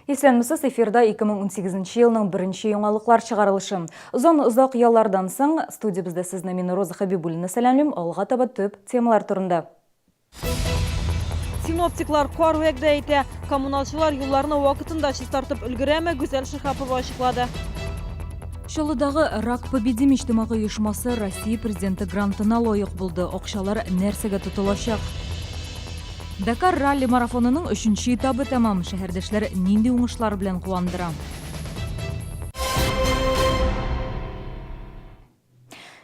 Исәнмесез, эфирда 2018 елның беренче яңалыклар чыгарылышы. Озын озак яллардан соң студиябездә сезне мин Роза Хәбибуллина сәламлим. Алга таба төп темалар турында. Синоптиклар кар вәгъдә итә. Коммуналчылар юлларны вакытында чистартып өлгерәме, Гүзәл Шиһапова ачыклады. Чаллыдагы Рак победим иҗтимагый оешмасы Россия Президенты грантына лаек булды. Акчалар нәрсәгә тотылачак? Дакар ралли марафонының өченче этабы тәмам. Шәһәрдәшләр нинди уңышлар белән куандыра?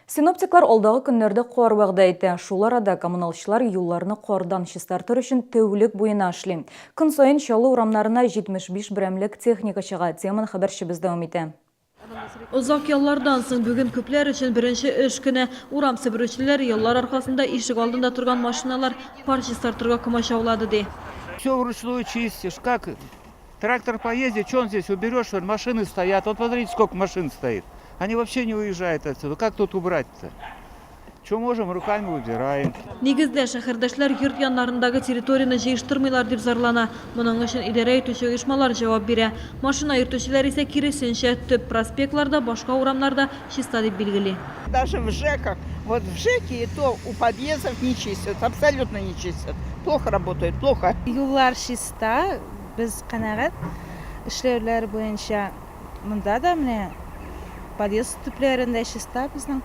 Синоптиклар алдагы көннәрдә кар вәгъдә итә. Шул арада коммуналчылар юлларны кардан чистартыр өчен тәүлек буена эшли. Көн саен Чаллы урамнарына 75 берәмлек техника чыга. Теманы хәбәрчебез дәвам итә. Озак яллардан соң бүген күпләр өчен беренче эш көне. Урам себерүчеләр яллар аркасында ишек алдында торган машиналар кар чистартырга комачаулады, ди. Все вручную чистишь. Как трактор поездит, что он здесь уберешь, вон машины стоят. Вот посмотрите, сколько машин стоит. Они вообще не уезжают отсюда. Как тут убрать-то? Что можем, руками убираем. Нигездә, шәһәрдәшләр йорт яннарындагы территорияне җыештырмыйлар дип зарлана. Моның өчен идарә итүче оешмалар җавап бирә. Машина йөртүчеләр исә киресенчә, төп проспектларда, башка урамнарда чиста дип билгели. Даже в ЖЭКах, вот в ЖЭКе и то у подъездов не чистят, абсолютно не чистят. Плохо работают, плохо. Юллар чиста, без канәгать эшләүләр буенча. Монда да менә подъезд төпләрендә чиста безнең.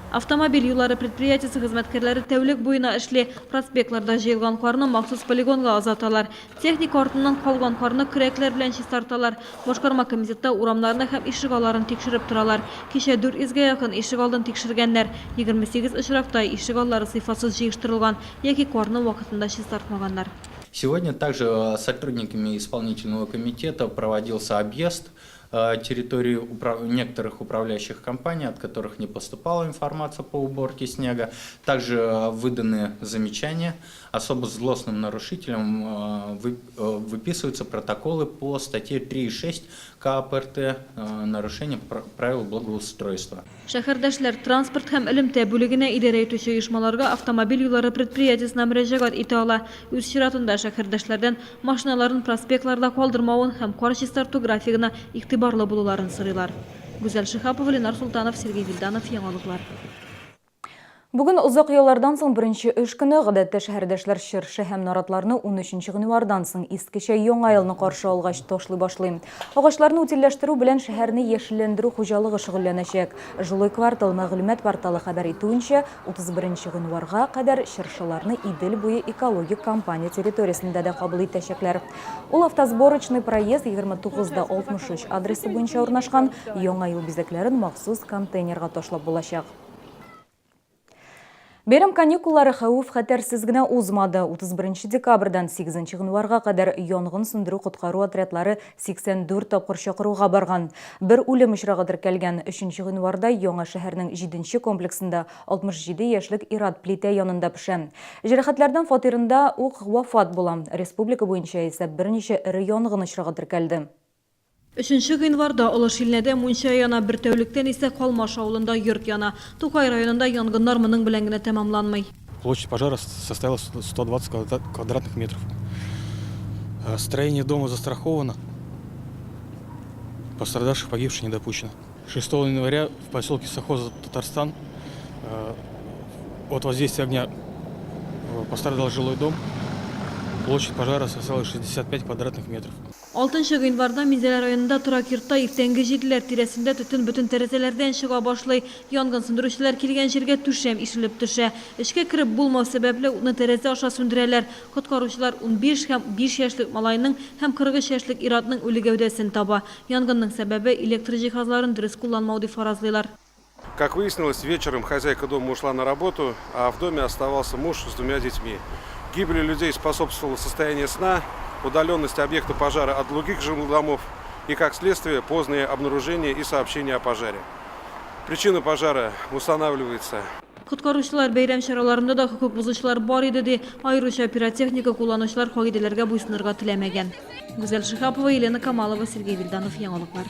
Автомобиль юллары предприятиесе хезмәткәрләре тәүлек буена эшли. Проспектларда җыелган карны махсус полигонга озаталар. Техника артыннан калган карны көрәкләр белән чистарталар. Башкарма комитетта урамнарны һәм ишегалларын тикшереп торалар. Кичә 400 гә якын ишегалдын тикшергәннәр. 28 очракта ишегаллары сыйфатсыз җыештырылган яки карны вакытында чистартмаганнар. Сегодня также э, сотрудниками исполнительного комитета проводился объезд Э, территории некоторых управляющих компаний, от которых не поступала информация по уборке снега. Также э, выданы замечания. Особо злостным нарушителям э, выписываются протоколы по статье 3.6 КАПРТ «Нарушение правил благоустройства». Шәһәрдәшләр транспорт һәм элемтә бүлегенә, идарә итүче оешмаларга, автомобиль юллары предприятиесенә мөрәҗәгать итә ала. Үз чиратында, шәһәрдәшләрдән машиналарын проспектларда калдырмавын һәм кар чистарту графигына игътибарлы булуларын сорыйлар. Гүзәл Шиһапова, Ленар Солтанов, Сергей Вильданов, Яңалыклар. Бүген озак яллардан соң беренче эш көне, гадәттә шәһәрдәшләр чыршы һәм наратларны унөченче гыйнвардан соң искечә Яңа елны каршы алгач ташлый башлый. Агачларны утильләштерү белән шәһәрне яшелләндерү хуҗалыгы шөгыльләнәчәк. Жилой квартал мәгълүмат порталы хәбәр итүенчә, 31 гыйнварга кадәр чыршыларны Идел буе экологик компания территориясендә дә кабул итәчәкләр. Ул Автосборочный проезд 29 да 63 адресы буенча урнашкан. Яңа ел бизәкләрен махсус контейнерга ташлап булачак. Бәйрәм каникуллары хәвеф-хәтәрсез генә узмады. 31 декабрьдән 8 гыйнварга кадәр янгын сүндерү-коткару отрядлары 84 тапкыр чакыруга барган. Бер үлем очрагы теркәлгән. 3 гыйнварда Яңа шәһәрнең җиденче комплексында 67 яшьлек ир-ат плитә янында пешә. Җәрәхәтләрдән фатирында ук вафат була. Республика буенча исә берничә эре янгын очрагы теркәлде. Өченче гыйнварда Олы Шилнәдә мунча яна, бер тәүлектән исә Калмаш авылында йорт яна. Тукай районында янгыннар моның белән генә тәмамланмый. Площадь пожара составила 120 квадратных метров. Строение дома застраховано. Пострадавших, погибших не допущено. 6 января в поселке Сохоза, Татарстан, от воздействия огня пострадал жилой дом. Площадь пожара составила 65 квадратных метров. Алтынчы гыйнварда Минзәлә районында торак йортта иртәнге җиделәр тирәсендә төтен бөтен тәрәзәләрдән чыга башлый. Янгын сүндерүчеләр килгән җиргә түшәм ишелеп төшә. Эчкә кереп булмау сәбәпле, утны тәрәзә аша сүндерәләр. Коткаручылар 15 һәм 5 яшьлек малайның һәм 43 яшьлек ир-атның үле гәүдәсен таба. Янгынның сәбәбе, электр җиһазларын дөрес кулланмау дип фаразлыйлар. Как выяснилось, вечером хозяйка дома ушла на работу, а в доме оставался муж с двумя детьми. Гибели людей способствовало состояние сна, удаленность объекта пожара от других жилых домов и, как следствие, позднее обнаружение и сообщение о пожаре. Причина пожара устанавливается. Коткаручылар бәйрәм чараларында да хокук бозучылар бар иде, ди. Аеруча пиротехника кулланучылар кагыйдәләргә буйсынырга теләмәгән. Гүзәл Шиһапова, Елена Камалова, Сергей Вильданов, Яңалыклар.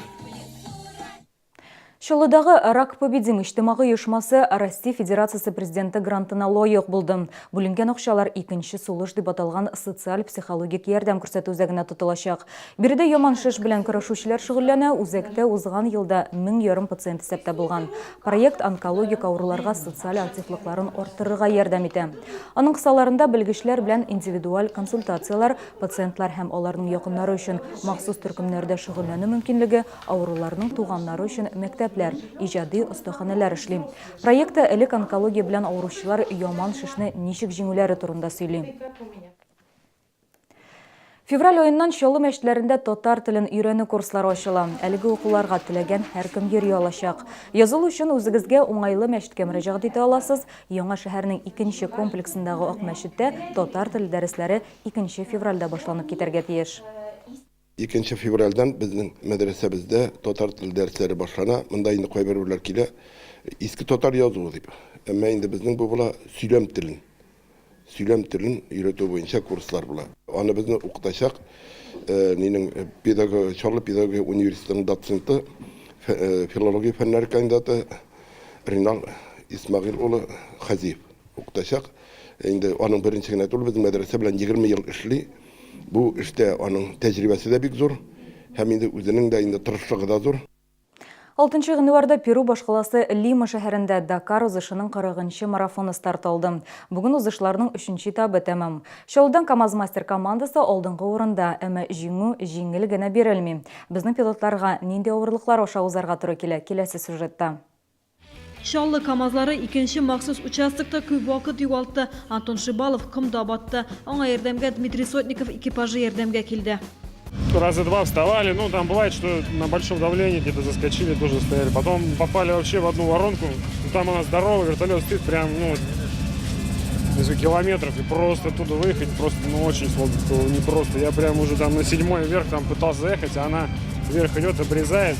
Чаллыдагы Рак победим иҗтимагый оешмасы Россия Федерациясе Президенты грантына лаек булды. Бүленгән акчалар Икенче сулыш дип аталган социаль-психологик ярдәм күрсәтү үзәгенә тотылачак. Биредә яман шеш белән көрәшүчеләр шөгыльләнә, үзәктә узган елда 1500 пациент исәптә булган. Проект онкологик авыруларга социаль активлыкларын арттырырга ярдәм итә. Аның кысаларында белгечләр белән индивидуаль консультацияләр, пациентлар һәм аларның якыннары өчен махсус төркемнәрдә шөгыльләнү мөмкинлеге, Авыруларның туганнары өчен мәктәпләр, иҗади остаханәләр эшли. Проектта элек онкология белән авыручылар яман шешне ничек җиңүләре турында сөйли. Февраль аеннан Чаллы мәчетләрендә татар телен өйрәнү курслары ачыла. Әлеге укуларга теләгән һәркем йөри алачак. Язылу өчен үзегезгә уңайлы мәчеткә мөрәҗәгать итә аласыз. Яңа шәһәрнең икенче комплексындагы Ак мәчеттә татар теле дәресләре 2 февральдә башланып китәргә тиеш. Икенче февральдән безнең мәдрәсәбездә татар теле дәресләре башлана. Монда инде кайберәүләр килә, иске татар язуы дип. Әмма инде безнең бу була сөйләм телен, сөйләм телен өйрәтү буенча курслар була. Аны безне укытачак нинең педагог, Чаллы педагогия университетының доценты, филология фәннәре кандидаты Ринал Исмәгыйль улы Хазиев укытачак. Инде аның беренче генә түгел, безнең мәдрәсә белән 20 ел эшли. Бу эштә аның тәҗрибәсе дә бик зур һәм инде үзенең дә инде тырышлыгы да зур. Алтынчы гыйнварда Перу башкаласы Лима шәһәрендә Дакар узышының 40 нчы марафоны старт алды. Бүген узышларның өченче этабы тәмам. Чаллыдан КАМАЗ-Мастер командасы алдынгы урында, әмма җиңү җиңел генә бирелми. Безнең пилотларга нинди авырлыклар аша узарга туры килә, киләсе сюжетта. Чаллы КАМАЗлары икенче махсус участокта күп вакыт югалтты. Антон Шибалов комда батты. Аңа ярдәмгә Дмитрий Сотников экипажы ярдәмгә килде. Раза два вставали, ну там бывает, что на большом давлении где-то заскочили, тоже стояли. Потом попали вообще в одну воронку, ну, там она здоровая, вертолет стоит прям, ну, несколько километров, и просто оттуда выехать просто, ну, очень сложно, непросто. Я прям уже там на седьмой вверх там пытался заехать, а она вверх идет, обрезает,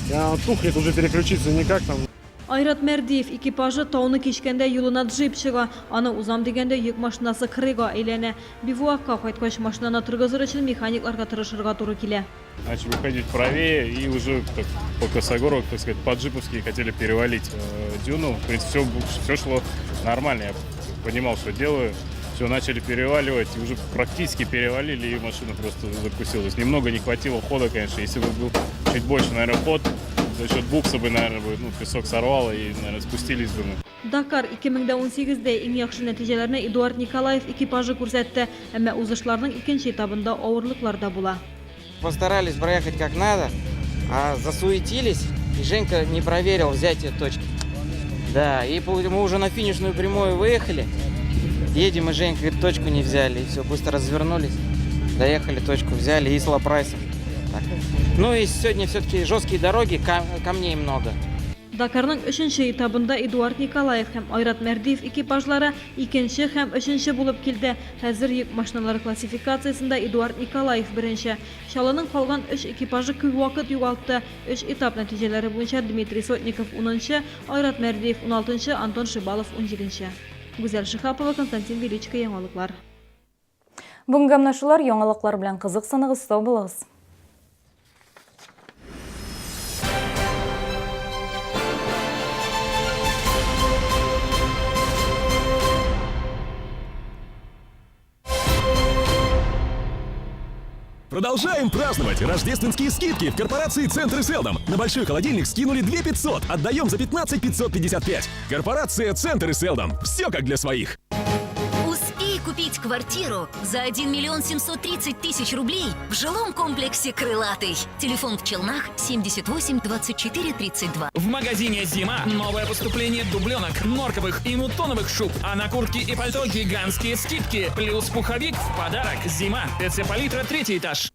и она тухнет, уже переключиться никак там. Айрат Мәрдиев экипажы тауны кичкәндә юлына джип чыга. Аны узам дигәндә йөк машинасы кырыйга әйләнә. Бивуакка кайткач машинаны торгызыр өчен механикларга тырышырга туры килә. Начали уходить правее и уже так, по косогору, так сказать, по джиповски хотели перевалить дюну. В принципе, все шло нормально, я понимал, что делаю. Все, начали переваливать, и уже практически перевалили, и машина просто закусилась. Немного не хватило хода, конечно, если бы был чуть больше, наверное, ход, за счет букса бы, наверное, бы, ну, песок сорвало и, наверное, спустились бы мы. Дакар 2018 дә иң яхшы нәтиҗәләрне Эдуард Николаев экипажы күрсәтте. Әмма узышларның икенче этабында авырлыклар да була. Постарались проехать как надо, а засуетились, и Женька не проверил взятие точки. Да, и мы уже на финишную прямую выехали. Едем, и Женька говорит, точку не взяли. И все, быстро развернулись, доехали, точку взяли и с лопрайсом. Так. Ну и сегодня все-таки жесткие дороги, камней много. Дакарның өченче этабында Эдуард Николаев һәм Айрат Мәрдиев экипажлары икенче һәм өченче булып килде. Хәзер йөк машиналары классификациясендә Эдуард Николаев беренче. Чаллының калган өч экипажы күп вакыт югалтты. Өч этап нәтиҗәләре буенча Дмитрий Сотников унынчы, Айрат Мәрдиев уналтынчы, Антон Шибалов унҗиденче. Гүзәл Шиһапова, Константин Величко, Яңалыклар. Бүгенгә менә шулар. Яңалыклар белән кызыксыныгыз, сау булыгыз! Продолжаем праздновать рождественские скидки в корпорации «Центры Селдом». На большой холодильник скинули 2 500, отдаем за 15 555. Корпорация «Центры Селдом». Все как для своих. Успей купить квартиру за 1 миллион 730 тысяч рублей в жилом комплексе «Крылатый». Телефон в Челнах 78 24 32. В магазине «Зима» новое поступление дубленок, норковых и мутоновых шуб. А на куртки и пальто гигантские скидки. Плюс пуховик в подарок. «Зима». ТЦ «Палитра», третий этаж.